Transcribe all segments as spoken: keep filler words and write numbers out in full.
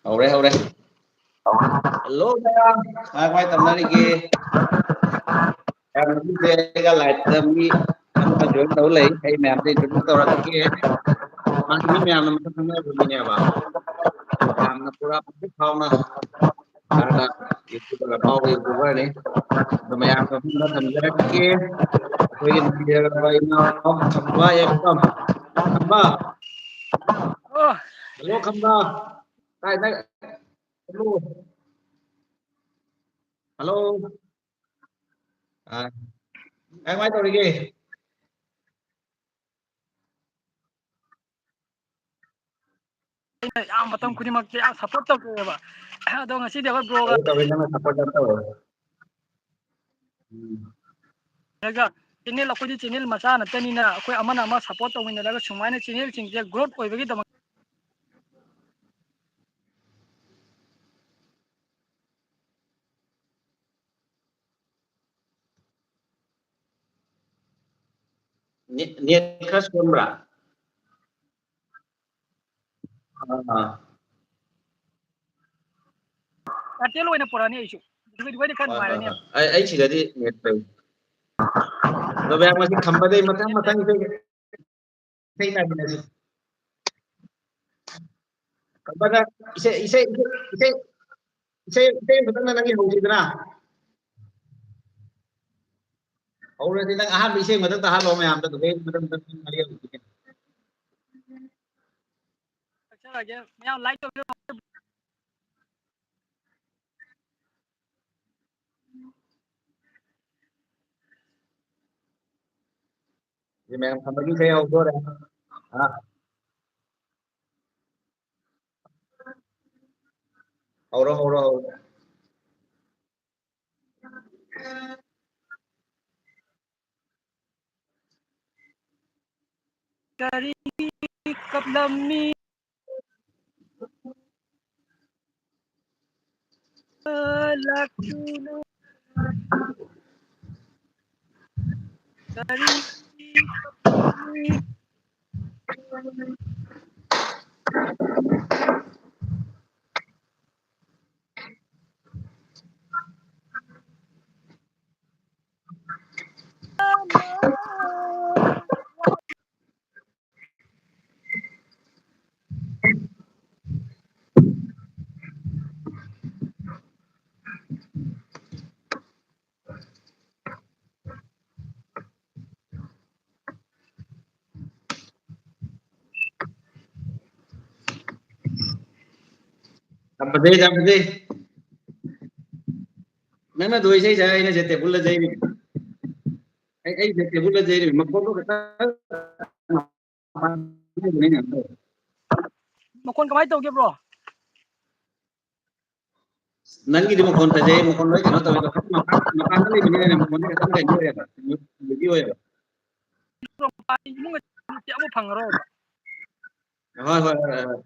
ꯍꯧꯔꯦ, ꯍꯧꯔꯦ꯫ ꯍꯜꯂꯣ, ꯃꯌꯥꯝ꯫ ꯀꯃꯥꯏ, ꯀꯃꯥꯏ ꯇꯧꯅꯔꯤꯒꯦ? ꯃꯌꯥꯝ, ꯉꯁꯤꯁꯦ ꯑꯩꯒ live-ꯇ ꯃꯤ ꯑꯃ join ꯇꯧ ꯂꯩ꯫ ꯑꯩ ꯃꯌꯥꯝꯗ introduce ꯇꯧꯔꯛꯀꯦ꯫ ꯃꯥꯁꯤ ꯃꯤ ꯃꯌꯥꯝꯅ ꯃꯁꯛ ꯈꯪꯅꯕ ꯃꯤꯅꯦꯕ꯫ ꯌꯥꯝꯅ ꯄꯨꯔꯥ ꯃꯇꯤꯛ ꯐꯥꯎꯅ ꯍꯥꯟꯅ YouTuber, ꯑꯐꯥꯎꯕ YouTuber-ꯅꯤ꯫ ꯑꯗꯣ ꯃꯌꯥꯝꯒ ꯈꯪꯅ ꯊꯝꯖꯔꯛꯀꯦ꯫ ꯑꯩꯈꯣꯏꯒꯤ ꯅꯨꯡꯁꯤꯖꯔꯕ ꯏꯅꯥꯎ ꯈꯝꯕ ꯌꯥꯏꯐꯝ꯫ ꯈꯝꯕ꯫ ꯑꯣ꯫ Hello, ꯈꯝꯕ꯫ ꯇꯥꯏ, ꯇꯥꯏ꯫ Hello꯫ Hello꯫ ꯑꯥ, ꯀꯃꯥꯏ ꯇꯧꯔꯤꯒꯦ? ꯑꯩꯅ ꯌꯥꯝ ꯃꯇꯝ ꯈꯨꯗꯤꯡꯃꯛꯇ ꯌꯥꯝ support ꯇꯧꯖꯩꯑꯕ꯫ ꯑꯗꯣ ꯉꯁꯤꯗꯤ ꯑꯩꯈꯣꯏ bro-ꯒ ꯇꯧꯏ, ꯇꯧꯏ, ꯅꯪꯅ support ꯌꯥꯝ ꯇꯧꯋꯦ꯫ ꯎꯝ꯫ ꯅꯠꯇ꯭ꯔꯒ channel, ꯑꯩꯈꯣꯏꯗꯤ channel ꯃꯆꯥ ꯅꯠꯇꯅꯤꯅ ꯑꯩꯈꯣꯏ ꯑꯃꯅ ꯑꯃ support ꯇꯧꯃꯤꯟꯅꯔꯒ ꯁꯨꯃꯥꯏꯅ channel-ꯁꯤꯡꯁꯦ growth ꯑꯣꯏꯕꯒꯤꯗꯃꯛ ꯅꯦꯠ, ꯅꯦꯠ ꯈꯔ ꯁꯣꯟꯕ꯭ꯔꯥ? ꯑꯥ꯫ Airtel ꯑꯣꯏꯅ ꯄꯨꯔꯛꯑꯅꯤ ꯑꯩꯁꯨ꯫ ꯑꯗꯨꯒꯤꯗꯤ ꯈꯔ ꯍꯣꯏ, ꯍꯣꯏ, ꯅꯨꯡꯉꯥꯏꯔꯅꯤ꯫ ꯍꯣꯏ꯫ ꯑꯩ, ꯑꯩ ꯁꯤꯗꯗꯤ ꯅꯦꯠ ꯐꯩ꯫ ꯑꯗꯣ ꯃꯌꯥꯝ ꯉꯁꯤ ꯈꯝꯕꯗꯩ ꯃꯊꯪ ꯃꯊꯪ ꯏꯁꯩ, ꯏꯁꯩ ꯉꯥꯏꯃꯤꯟꯅꯁꯤ꯫ ꯈꯝꯕꯅ ꯏꯁꯩ, ꯏꯁꯩ, ꯏꯁꯩ, ꯏꯁꯩ, ꯏꯁꯩ, ꯏꯁꯩ ꯑꯃꯈꯛꯇꯪꯅ ꯅꯪꯒꯤ ꯍꯧꯁꯤꯗꯅ꯫ ꯍꯧꯔꯗꯤ ꯅꯪ ꯑꯍꯥꯟꯕ ꯏꯁꯩ ꯑꯃꯈꯛꯇꯪ ꯇꯥꯍꯜꯂꯣ ꯃꯌꯥꯝꯗ, ꯑꯗꯨꯗꯩ ꯃꯊꯪ ꯃꯊꯪ ꯃꯔꯤ ꯍꯧꯁꯤꯅꯦ꯫ ꯁꯛꯆꯔꯒꯦ꯫ ꯃꯌꯥꯝ like ꯇꯧꯕꯤꯔꯣ꯫ ꯁꯤ ꯃꯌꯥꯝ ꯈꯝꯕꯒꯤ ꯏꯁꯩ ꯍꯧꯗꯣꯔꯦ꯫ ꯑꯥ꯫ ꯍꯧꯔꯣ, ꯍꯧꯔꯣ, ꯍꯧꯔꯣ꯫ ꯀꯔꯤ ꯀꯞꯂꯝꯃꯤ? ꯂꯥꯛꯇꯨꯅ ꯀꯔꯤ ꯀꯞꯂꯝꯃꯤ? ꯌꯥꯝ ꯐꯖꯩ, ꯌꯥꯝ ꯐꯖꯩ꯫ ꯅꯪꯅ ꯗꯣ ꯏꯁꯩꯁꯦ ꯑꯩꯅ ꯁꯦ ꯇꯦꯕꯜꯗ ꯌꯩꯔꯤꯕ꯫ ꯑꯩ, ꯑꯩ ꯁꯦ ꯇꯦꯕꯜꯗ ꯌꯩꯔꯤꯕ꯫ ꯃꯈꯣꯟꯗꯣ ꯈꯤꯇꯪ ꯃꯈꯣꯟ ꯀꯃꯥꯏꯅ ꯇꯧꯒꯦ, bro? ꯅꯪꯒꯤꯗꯤ ꯃꯈꯣꯟ ꯐꯖꯩ, ꯃꯈꯣꯟ ꯂꯣꯏ ꯀꯩꯅꯣ ꯇꯧꯋꯦ, ꯑꯗꯣ ꯃꯄꯥꯟ, ꯃꯄꯥꯟꯗ ꯂꯩꯕꯅꯤꯅꯅꯦ, ꯃꯈꯣꯟꯗꯤ ꯈꯤꯇꯪ ꯀꯩꯅꯣ ꯑꯣꯏꯌꯦꯕ, ꯃ꯭ꯌꯨꯖꯤꯛ ꯑꯣꯏꯌꯦꯕ꯫ ꯏꯃꯨꯡ ꯑꯃꯨꯛ ꯑꯃꯨꯛ ꯐꯪꯉꯔꯣꯏꯕ꯫ ꯍꯣꯏ, ꯍꯣꯏ, ꯍꯣꯏ, ꯍꯣꯏ꯫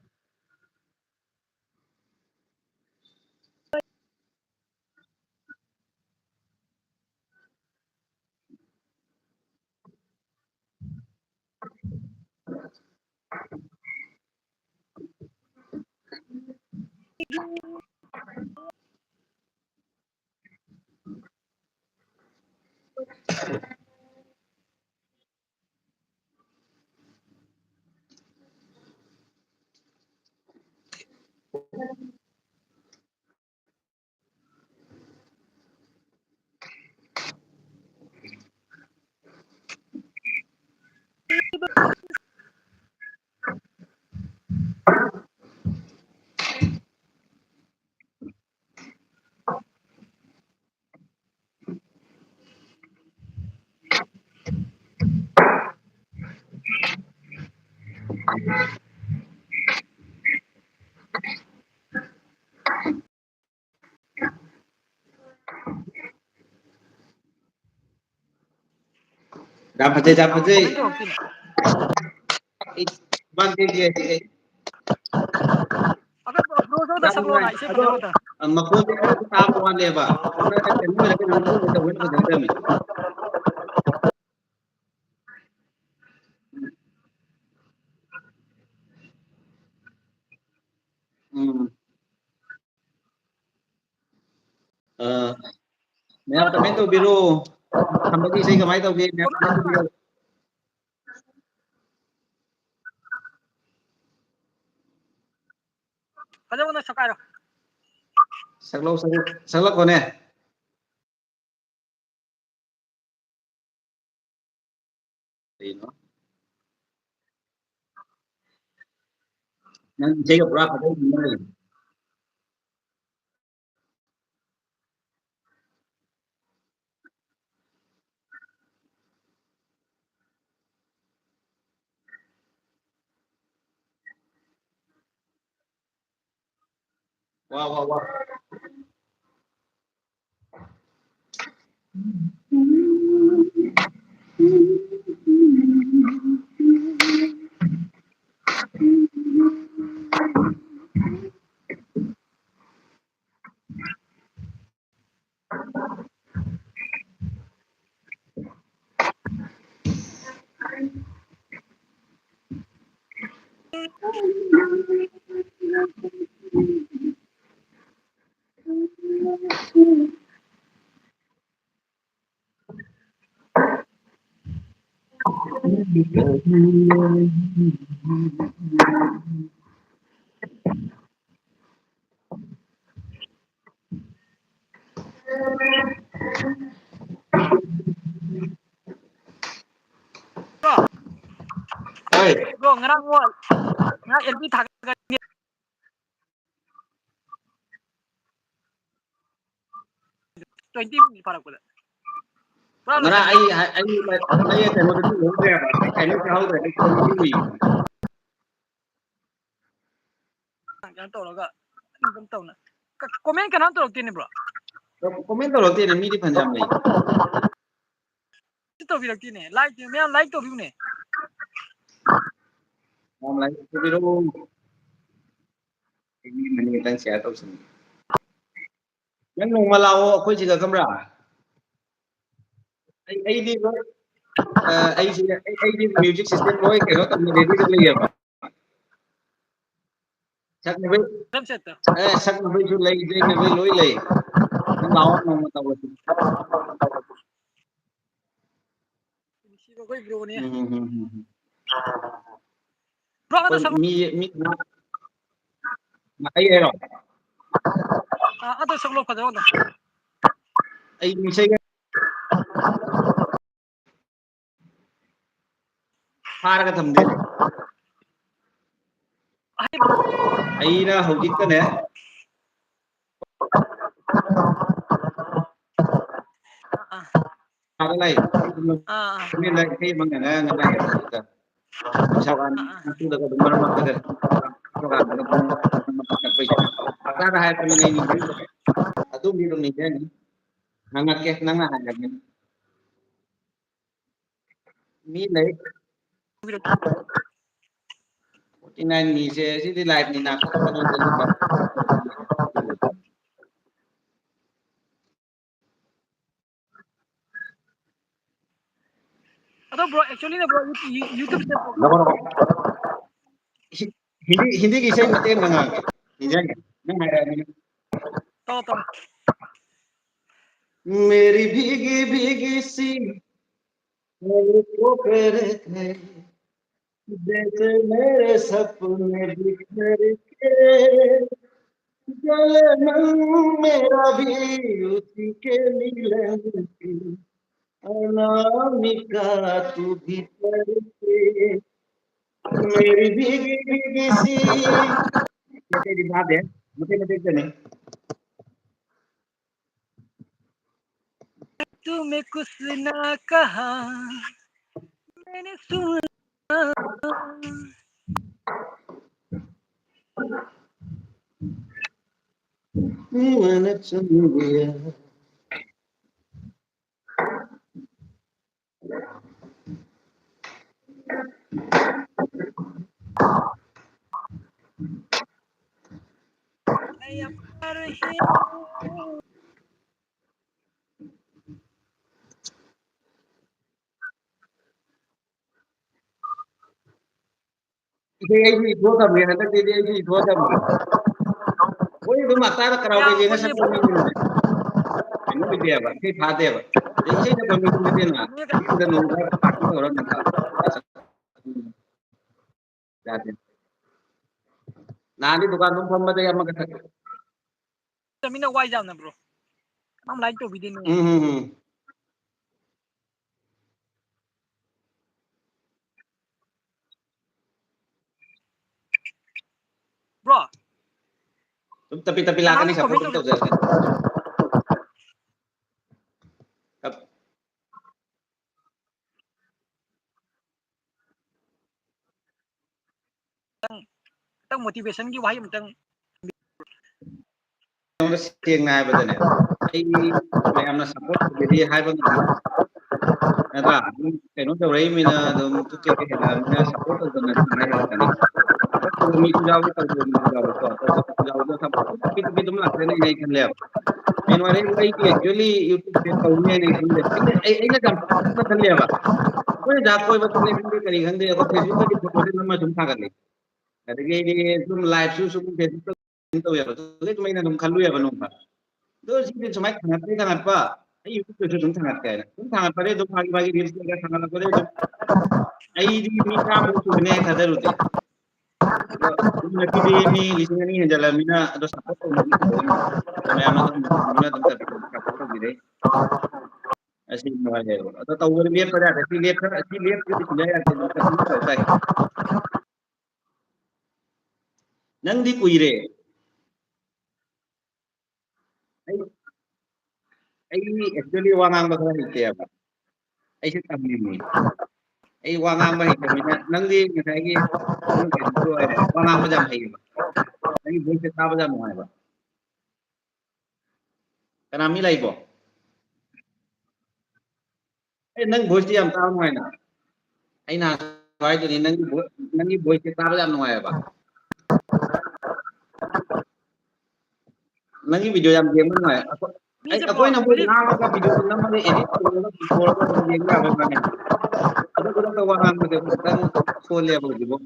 ꯌꯥꯝ ꯐꯖꯩ, ꯌꯥꯝ ꯐꯖꯩ꯫ ꯑꯩ ꯃꯥꯟꯗꯦ, ꯌꯦꯡꯒꯦ ꯑꯩ꯫ ꯑꯗꯣ ꯕ꯭ꯔꯣꯁꯨ ꯑꯝꯇ ꯌꯥꯝ ꯁꯛꯂꯛꯑꯣꯅ, ꯅꯨꯡꯉꯥꯏ꯫ ꯏꯁꯩ ꯑꯗꯣ, ꯐꯖꯕ ꯑꯝꯇ꯫ ꯑ, ꯃꯈꯣꯟꯁꯦ ꯈꯔ ꯇꯥꯕ ꯋꯥꯠꯂꯦꯕ꯫ ꯈꯔ ꯀꯩꯅꯣ ꯑꯣꯏꯔꯒꯅ ꯑꯃꯨꯛ ꯇꯧꯕꯅ ꯐꯖꯒꯗꯕꯅꯤ꯫ ꯎꯝ꯫ ꯑ, ꯃꯌꯥꯝ comment ꯇꯧꯕꯤꯔꯣ꯫ ꯈꯝꯕꯒꯤ ꯏꯁꯩ ꯀꯃꯥꯏꯅ ꯇꯧꯒꯦ? ꯃꯌꯥꯝ comment ꯇꯧꯕꯤꯔꯣ꯫ ꯐꯖꯕ ꯑꯝꯇ ꯁꯛꯀꯥꯏꯔꯣ꯫ ꯁꯛꯂꯛꯑꯣ, ꯁꯛꯂꯛꯑꯣ, ꯁꯛꯂꯛꯈꯣꯅꯦ꯫ ꯀꯩꯅꯣ? ꯅꯪ ꯏꯁꯩꯒ ꯄꯨꯔꯥ ꯐꯖꯅ ꯈꯪꯅꯔꯦ꯫ ꯋꯥ, ꯋꯥ, ꯋꯥ꯫ ꯍꯣꯏ꯫ Bro, ꯉꯔꯥꯡ ꯋꯥ-, ꯉꯔꯥꯡ L P ꯊꯥꯒꯠ-, twenty minute ꯐꯥꯔꯛꯄꯗ꯫ ꯄꯨꯔꯥ ꯉꯔꯥꯡ ꯑꯩ, ꯑꯩ, ꯑꯩ ꯀꯩꯅꯣꯗꯗꯤ ꯎꯍꯧꯗ꯭ꯔꯦꯕ, ꯑꯩ ꯀꯩꯅꯣ ꯆꯥꯍꯧꯗ꯭ꯔꯦ, ꯑꯩ ꯈꯪꯗꯦ꯫ ꯀꯩꯅꯣ ꯇꯧꯔꯒ ꯑꯗꯨꯝ ꯇꯧꯅ꯫ ꯀ-, comment ꯀꯅꯥꯝ ꯇꯧꯔꯛꯇꯦꯅꯦ, bro꯫ Comment ꯇꯧꯔꯛꯇꯦꯅꯦ, ꯃꯤꯗꯤ ꯐꯅꯌꯥꯝ ꯂꯩ꯫ ꯁꯤ ꯇꯧꯕꯤꯔꯛꯇꯦꯅꯦ, like, ꯃꯌꯥꯝ like ꯇꯧꯕꯤꯌꯨꯅꯦ꯫ ꯃꯌꯥꯝ like ꯇꯧꯕꯤꯔꯛꯎ꯫ ꯑꯩ ꯃꯤ ꯑꯃꯅꯤ ꯈꯛꯇꯪ share ꯇꯧꯁꯤꯟꯒꯦ꯫ ꯅꯪ ꯅꯣꯡꯃ ꯂꯥꯛꯑꯣ ꯑꯩꯈꯣꯏ ꯁꯤꯗ, ꯈꯪꯕ꯭ꯔꯥ? ꯑꯩ, ꯑꯩꯗꯤ ꯂꯣꯏ, ꯑ, ꯑꯩꯁꯦ, ꯑꯩ, ꯑꯩꯗꯤ music system ꯂꯣꯏ ꯀꯩꯅꯣ ꯇꯧꯅ ready ꯗ ꯂꯩꯌꯦꯕ꯫ ꯁꯛꯅꯕꯩ, ꯗ꯭ꯔꯝ ꯁꯦꯠꯇ꯫ ꯑꯦ, ꯁꯛꯅꯕꯩꯁꯨ ꯂꯩ, ꯏꯁꯩꯅꯕꯩ ꯂꯣꯏ ꯂꯩ꯫ ꯅꯪ ꯂꯥꯛꯑꯣ, ꯅꯣꯡꯃ ꯇꯧꯔꯁꯤ꯫ ꯅꯨꯡꯁꯤꯕ ꯑꯩꯈꯣꯏ bro ꯅꯦ꯫ ꯎꯝ, ꯎꯝ, ꯎꯝ, ꯎꯝ, ꯎꯝ꯫ Bro, ꯑꯗꯣ ꯑꯩꯈꯣꯏ ꯁꯛꯂꯛ- ꯃꯤ, ꯃꯤ ꯉꯥ-, ꯑꯩ ꯍꯥꯏꯔꯣ? ꯑꯥ, ꯑꯗꯣ ꯁꯛꯂꯛꯑꯣ, ꯐꯖꯕ ꯑꯝꯇ꯫ ꯑꯩ ꯏꯁꯩ ꯐꯥꯔꯒ ꯊꯝꯗꯦ꯫ ꯑꯩꯅ ꯍꯧꯖꯤꯛꯇꯅꯦ꯫ ꯑꯥ꯫ ꯑꯥꯗ ꯂꯩ꯫ ꯑꯥ, ꯑꯥ꯫ ꯏꯁꯩ ꯑꯃ ꯉꯪꯉ ꯉꯪꯉ ꯂꯩ ꯍꯧꯖꯤꯛꯇ꯫ ꯏꯁꯥ ꯋꯥꯅ ꯑꯥ, ꯑꯥ꯫ ꯃꯔꯛ ꯃꯔꯛꯇꯒ ꯄ꯭ꯔꯣꯒ꯭ꯔꯥꯝꯗꯒ ꯄꯨꯡ ꯀꯛꯄꯩꯁꯦ꯫ ꯇꯥꯔ ꯍꯥꯏꯔꯛꯄꯅꯤꯅꯦ, ꯑꯩ ꯅꯤꯡꯁꯤꯡꯗ꯭ꯔꯦ꯫ ꯑꯗꯨꯝꯗꯤ ꯑꯗꯨꯝ ꯅꯤꯡꯁꯤꯡꯉꯤ꯫ ꯍꯪꯉꯛꯀꯦ, ꯅꯪꯅ ꯍꯥꯏꯔꯒꯦ꯫ ꯃꯤ ꯂꯩ꯫ Forty nine ꯃꯤꯁꯦ ꯁꯤꯗꯤ live ꯅꯤꯅ꯫ ꯑꯗꯣ bro, actually ꯅꯦ bro, ꯌꯨ-, ꯌꯨ-, YouTube ꯁꯦ ꯅꯈꯣ, ꯅꯈꯣ꯫ ꯏꯁꯩ-, ꯍꯤꯟꯗꯤ, ꯍꯤꯟꯗꯤꯒꯤ ꯏꯁꯩ ꯃꯇꯦꯛ ꯑꯃ ꯉꯥꯡꯒꯦ꯫ ꯅꯤꯡꯁꯤꯡꯉꯦ꯫ ꯅꯪ ꯍꯥꯏꯔꯛꯑꯕꯅꯤꯅ꯫ ꯇꯧ, ꯇꯧ꯫ मेरी भीगी भीगी सी पलकों पे रह गए, जैसे मेरे सपने बिखर के, जले मन मेरा भी उसी के मिलन की अनामिका तू भी तड़पे, मेरी भीगी भीगी सी। ꯃꯇꯦꯛ ꯃꯇꯦꯛ ꯐꯥꯗꯦ, ꯃꯇꯦꯛ ꯃꯇꯦꯛꯇꯅꯤ꯫ तूने कुछ ना कहा, मैंने सुना। मैंने सुन लिया। ꯏꯁꯩ ꯑꯩꯁꯨ ꯏꯊꯣꯛꯑ ꯊꯝꯃꯦ, ꯍꯟꯗꯛꯇꯤꯗꯤ ꯑꯩꯁꯨ ꯏꯊꯣꯛꯑ ꯊꯝꯃꯦ꯫ ꯃꯣꯏ ꯑꯗꯨꯝ ꯍꯞꯇꯥꯗ ꯀꯔꯥꯎꯀꯦ ꯌꯥꯝ ꯌꯦꯡꯉ ꯀꯨꯏꯅ ꯆꯠꯄ ꯃꯤꯅꯤꯅꯦ꯫ ꯀꯩꯅꯣ ꯑꯣꯏꯗꯦꯕ, ꯏꯁꯩ ꯊꯥꯗꯦꯕ꯫ ꯑꯗꯩ ꯏꯁꯩ ꯅꯠꯇꯕ ꯃꯤꯁꯨ ꯅꯠꯇꯦꯅ꯫ ꯌꯨꯝꯗ ꯅꯣꯡ ꯈꯔ party ꯇꯧꯔ ꯉꯟꯇꯥ ꯆꯠꯄ꯫ ꯌꯥꯗꯦ꯫ ꯅꯍꯥꯟꯗꯤ ꯗꯨꯀꯥꯟ ꯑꯗꯨꯝ ꯐꯝꯕꯗꯒꯤ ꯑꯃꯒ ꯊꯛ-, ꯃꯤꯅ ꯋꯥꯏ ꯌꯥꯝꯅ bro꯫ ꯀꯅꯥꯝ like ꯇꯧꯕꯤꯗꯦꯅꯦ꯫ ꯎꯝ, ꯎꯝ, ꯎꯝ꯫ Bro꯫ ꯑꯗꯨꯝ ꯇꯞꯄꯤ ꯇꯞꯄꯤ ꯂꯥꯛꯀꯅꯤ, ꯀꯅꯥꯝ support comment ꯑꯗꯨꯝ ꯇꯧꯕꯤꯗꯦ꯫ ꯇꯧꯖꯔꯛꯀꯅꯤ꯫ ꯈꯤꯇꯪ, ꯈꯤꯇꯪ motivation ꯒꯤ ꯋꯥꯍꯩ ꯑꯃꯇꯪ꯫ ꯁꯦꯡꯅ ꯍꯥꯏꯕꯗꯅꯦ, ꯑꯩ ꯃꯌꯥꯝꯅ ꯁꯞꯄꯣꯔꯠ ꯇꯧꯕꯤꯔꯤ ꯍꯥꯏꯕ ꯉꯝꯃꯤ꯫ ꯅꯠꯇ꯭ꯔꯥ? ꯑꯗꯨꯝ ꯀꯩꯅꯣ ꯇꯧꯔꯛꯏꯃꯤꯅ, ꯑꯗꯨꯝ ꯄꯨꯛꯆꯦꯜ ꯍꯦꯟꯅ ꯁꯞꯄꯣꯔꯠ ꯇꯧꯗꯅ ꯁꯨꯃꯥꯏꯅ ꯍꯥꯏꯔꯛꯀꯅꯤ꯫ ꯁꯞꯄꯣꯔꯠ ꯇꯧꯕ ꯃꯤꯁꯨ ꯌꯥꯎꯏ, ꯇꯧꯗꯕ ꯃꯤꯁꯨ ꯌꯥꯎꯏꯀꯣ꯫ ꯇꯧꯗꯕ ꯃꯤꯁꯨ ꯌꯥꯎꯏ꯫ ꯑꯗꯣ ꯁꯞꯄꯣꯔꯠ ꯇꯧꯕ ꯃꯤꯗꯨ ꯑꯗꯨꯝ ꯂꯥꯛꯀꯅꯤ ꯑꯩ ꯈꯜꯂꯦꯕ꯫ ꯃꯦꯟ ꯑꯣꯏꯔꯦ, ꯑꯩꯗꯤ actually YouTube ꯁꯦ ꯇꯧꯅꯤ ꯍꯥꯏꯅ ꯈꯟꯗꯦ꯫ ꯑꯩꯅ, ꯑꯩ, ꯑꯩꯅ ꯌꯥꯝ ꯄꯥꯝꯅ ꯈꯜꯂꯦꯕ꯫ ꯑꯩꯈꯣꯏꯅ ꯖꯥꯠ ꯀꯣꯏꯕ ꯆꯠꯂꯦ ꯈꯪꯗꯦ, ꯀꯔꯤ ꯈꯪꯗꯦ, ꯑꯩꯈꯣꯏ Facebook ꯇꯗꯤ ꯐꯣꯇꯣꯁꯦ ꯅꯝꯃ ꯁꯨꯝ ꯊꯥꯒꯠꯂꯤ꯫ ꯑꯗꯒꯤ ꯑꯩꯗꯤ ꯁꯨꯝ live ꯁꯨ ꯁꯨꯝ Facebook ꯇꯧꯋꯦꯕ꯫ ꯑꯗꯨꯗꯩ ꯑꯗꯨꯝ ꯑꯩꯅ ꯑꯗꯨꯝ ꯈꯜꯂꯨꯏꯕ ꯅꯣꯡꯃ꯫ ꯑꯗꯣ ꯁꯤꯗꯤ ꯁꯨꯃꯥꯏꯅ ꯊꯥꯡꯒꯠꯄꯩ ꯊꯥꯡꯒꯠꯄ, ꯑꯩ YouTube ꯇꯁꯨ ꯑꯗꯨꯝ ꯊꯥꯡꯒꯠꯀꯦ ꯍꯥꯏꯅ꯫ ꯑꯗꯨꯝ ꯊꯥꯡꯒꯠꯄꯗꯩ ꯑꯗꯨꯝ ꯃꯥꯒꯤ ꯃꯥꯒꯤ reels ꯀꯩꯀꯥ ꯊꯥꯡꯒꯠꯂꯛꯄꯗꯩ ꯑꯗꯨꯝ ꯑꯩꯗꯤ ꯃꯤ ꯇꯔꯥꯃꯨꯛ ꯁꯨꯒꯅꯤ ꯍꯥꯏꯅ ꯊꯥꯖꯔꯨꯗꯦ꯫ ꯑꯗꯣ ꯑꯗꯨꯝ ꯉꯁꯤꯗꯤ ꯃꯤ ꯂꯤꯁꯤꯡ ꯑꯅꯤ ꯍꯦꯟꯖꯜꯂꯕꯅꯤꯅ, ꯑꯗꯣ support ꯇꯧꯅꯕꯤ ꯇꯧꯕꯤꯔꯛꯏꯅꯤ꯫ ꯑꯗꯣ ꯃꯌꯥꯝꯅ ꯑꯗꯨꯝ ꯐꯖꯅ ꯑꯗꯨꯝ support ꯇꯧꯕꯤꯔꯛꯏ꯫ ꯑꯁꯤ ꯅꯨꯡꯉꯥꯏꯖꯩꯕ꯫ ꯑꯗꯣ ꯇꯧꯕꯗ ꯂꯦꯞꯄ ꯌꯥꯗꯦ꯫ ꯁꯤ ꯂꯦꯞꯄ-, ꯁꯤ ꯂꯦꯞꯄꯗꯤ ꯁꯨꯡꯌꯥ ꯌꯥꯗꯦ꯫ ꯑꯗꯨꯝ continue ꯇꯧ ꯇꯥꯏ꯫ ꯅꯪꯗꯤ ꯀꯨꯏꯔꯦ꯫ ꯑꯩ, ꯑꯩ actually ꯋꯥ ꯉꯥꯡꯕ ꯈꯔ ꯍꯩꯇꯦꯕ꯫ ꯑꯩꯁꯦ ꯇꯝꯃꯤꯅꯤ꯫ ꯑꯩ ꯋꯥ ꯉꯥꯡꯕ ꯍꯩꯇꯕꯅꯤꯅ, ꯅꯪꯗꯤ ꯉꯁꯥꯏꯒꯤ ꯅꯪ ꯀꯩꯅꯣꯁꯨ ꯑꯣꯏꯔꯦ, ꯋꯥ ꯉꯥꯡꯕꯁꯦ ꯌꯥꯝ ꯍꯩꯌꯦꯕ꯫ ꯅꯪꯒꯤ voice ꯁꯦ ꯇꯥꯕꯗ ꯌꯥꯝ ꯅꯨꯡꯉꯥꯏꯕ꯫ ꯀꯅꯥ ꯃꯤ ꯂꯩꯕꯣ? ꯑꯦ, ꯅꯪ voice ꯇꯤ ꯌꯥꯝ ꯇꯥꯕ ꯅꯨꯡꯉꯥꯏꯅ꯫ ꯑꯩꯅ ꯍꯥꯏꯗꯨꯅꯤ, ꯅꯪꯒꯤ vo-, ꯅꯪꯒꯤ voice ꯁꯦ ꯇꯥꯕ ꯌꯥꯝ ꯅꯨꯡꯉꯥꯏꯌꯦꯕ꯫ ꯅꯪꯒꯤ video ꯌꯥꯝ ꯌꯦꯡꯕ ꯅꯨꯡꯉꯥꯏ꯫ ꯑꯩꯈꯣꯏ-, ꯑꯩ-, ꯃꯤꯁꯦ ꯑꯩꯈꯣꯏꯅ ꯃꯣꯏ ꯂꯤꯞ-, ꯉꯥꯡꯉꯒ video ꯗꯨ ꯅꯝꯃꯒ edit ꯇꯧꯔꯒ ꯄꯨꯊꯣꯔꯛꯑꯒ ꯑꯗꯨꯝ ꯌꯦꯡꯕ ꯌꯥꯕ ꯉꯥꯡꯉꯦ꯫ ꯈꯨꯗꯛ ꯈꯨꯗꯛꯇ ꯋꯥ ꯉꯥꯡꯕꯁꯦ ꯈꯤꯇꯪ ꯁꯣꯜꯂꯦꯕ ꯍꯧꯖꯤꯛꯐꯥꯎ꯫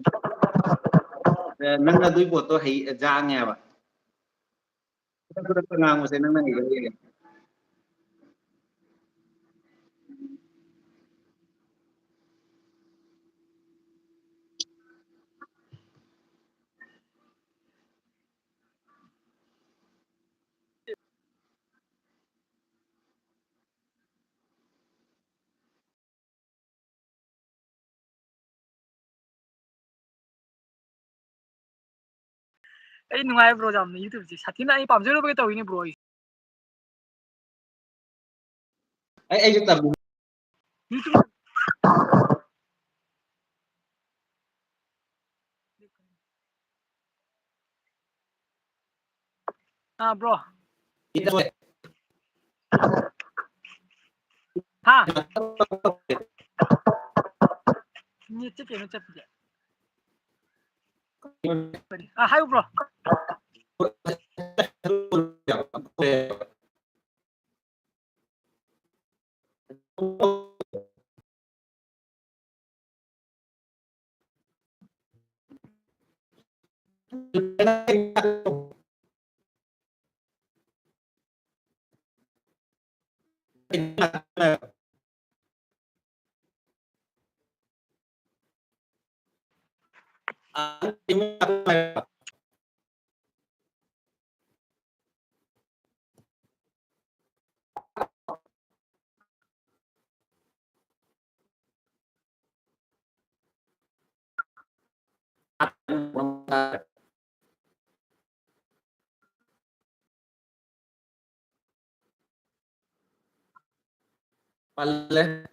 ꯑꯦ, ꯅꯪ ꯑꯗꯨꯒꯤ ꯄꯣꯠꯇꯣ ꯍꯩ-, ꯖꯥꯡꯉꯦꯕ꯫ ꯈꯨꯗꯛ ꯈꯨꯗꯛꯇ ꯉꯥꯡꯕꯁꯦ ꯅꯪꯅ ꯍꯩꯕ ꯍꯦꯜꯂꯦ꯫ ꯑꯩ ꯅꯨꯡꯉꯥꯏ bro, ꯌꯥꯝꯅ YouTube ꯁꯦ ꯁꯥꯊꯤꯅ ꯑꯩ ꯄꯥꯝꯖꯔꯨꯕꯒꯤ ꯇꯧꯔꯤꯅꯤ bro ꯑꯩ꯫ ꯑꯩ, ꯑꯩꯁꯨ ꯇꯝꯃꯤ꯫ YouTube ꯑꯥ, ꯕ꯭ꯔꯣ꯫ ꯍꯥ? ꯅꯦꯠꯁꯦ ꯀꯩꯅꯣ ꯆꯠꯄꯁꯦ꯫ ꯑꯥ, ꯍꯥꯏꯌꯨ, ꯕ꯭ꯔꯣ꯫ ꯄꯜꯂꯦ꯫